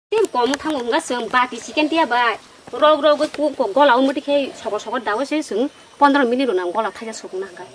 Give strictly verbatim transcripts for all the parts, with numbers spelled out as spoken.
Tei kom thango wngkha chwng bati chicken tiya bai. Rok rok bai ku-, ku-, gola o muti khe sokol sokol daui se chwng pondro minute rwna gola thaisa sukna hwnkha.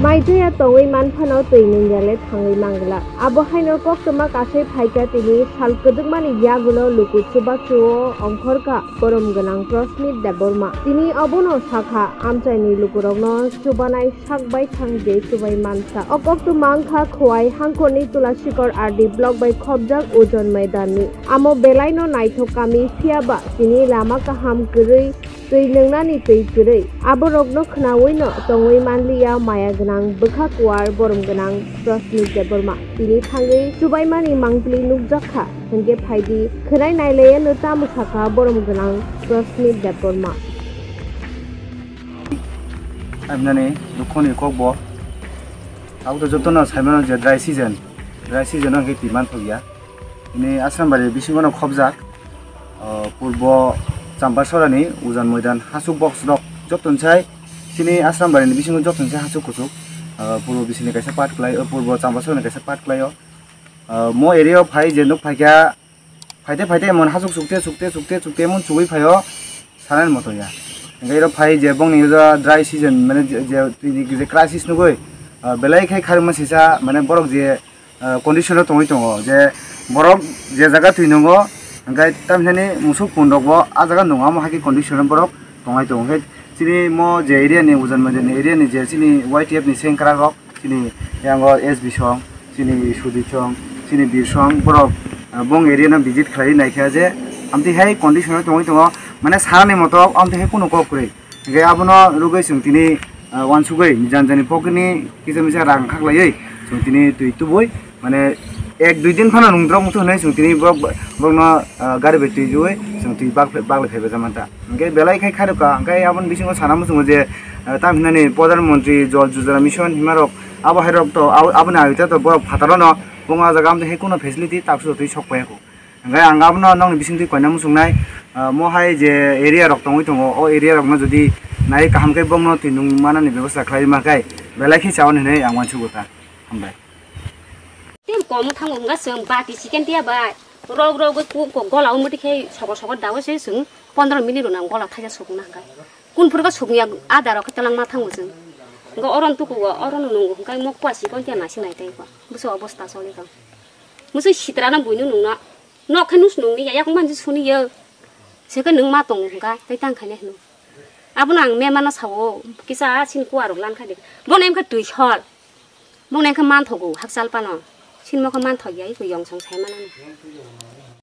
Maitwya tongwi manphano twi nungya le thangwi mangla. Abo haino koktwma kasai phaikha tini sal kwdwkmani yagulo luku chubachu o ongkhorkha borom gwnang Prasmit Debbarma. Tini obono sakha, amchaini lukurokno chubanai sak baithang je chubai mansa. O koktwma wngkha Khowai hangkhorni Tulashikor R D block bai khopjak Ujon Maidanni. Amo belaino naithok kami, phiyaba tini lama kaham kwrwi twi nwngnani twi kwrwi. Aborokno khwnawino tongwi manliya maya gwnang bwkha kuar borom gwnang Prasmit Debbarma. Tini thangwi chubaimani mangpili nukjakha, hwnkhe phaidi khwnai nailaiano tamo sakha borom gwnang Prasmit Debbarma. Abinani dukhoni kokbo. Abo to jotono saimano je dry season, dry season o hwnkhe twi manthokya. Ini Asrambari bisingono khopjak, o, purbo Champasorani Ujan Moidan hasuk box rok jotono sai chini Asrambari ni bisingo jotono sai hasuk kuchuk, o, purbo bisini kaisa part kwlai, o, purbo Champasorani kaisa part kwlai o. O, mo area o phai je nuk phaikha, phaite phaite emon hasuk sukte sukte sukte sukte emon chugui phaio, sanani moto ya. Hingke iro phai je bongni iro dry season, mane je, je, twi ni je crisis nugui, ah, belai khai kharima sisa, mane borok je, ah, condition o tongwi tongo, je borok je jaga twi nungo, hingke tamhinani musuk pun rok bo ah jaga nungo, amo hai khe condition o borok tongwi tongo. Hingke chini mo je area ni Ujan Moidan ni area ni je chini Y T F ni sengkrak rok, chini yango S B song, chini Sudip song, chini Bir song, borok, ah, bong area no visit khlai naikha je, amtwi hai condition o tongwi tongo, mane sanani moto amtwi hai kunu kok kwrwi. Hingke abono rwgwi chwng tini, ah, uansugwi jani jani pocket ni kisa misa rang khaklaiwi chwng tini twi tubui, mane ek dui din phano nungdrok muthung hinwi chwng tini borok, borokno, ah, gari bai twi jui chwng twi bak-, baklai phaibaijak manta. Hingke belai khai kharokha, hingke aboni bisingo sana muchungo je, eh, tam hinani Pradhan Mantri Jal Yojana Mission himarok, abo hairok to, abo, aboni agita to borok phataro no, bong ah jaga amtwi hai kuno facility taksu twi sok paiya kho. Hingke ang abono nokni bisingtwi koina muchungnai, eh, mo hai je area rok tongwi tongo, o area rokno jodi nai kaham khe bongno twi nung manani bebosta khlai ma khe belai khe chawan hinwi ang uansugo ta. Hambai. Tei kom thango wngkha chwng bati chicken tiya bai. Rok rok bai ku-, ku-, gola o muti khe sokol sokol daui se chwng pondro minute rwna gola thaisa sukna hwnkha. Kun phuru khe sukya ada rok khe twlangma thango chwng. Hwnkhe oro tukugo, oro no nungo hwnkhe mokwa sikon tiya nasi nai tei kho. Bwswk obosta choli kha. Mwswi sitrano buino nungna. Nok khe nus nungni ya, yakung manji suni yo. Sekhe nung ma tongo hwnkha, tei tang khaina hino. Abono ang memano sao, kisa a sini kuarok lan kha de. Bono emkha twi sol. Bono emkha manthogo, hakchal pano. Sinmo khe manthok ya, iko yong song sai manani.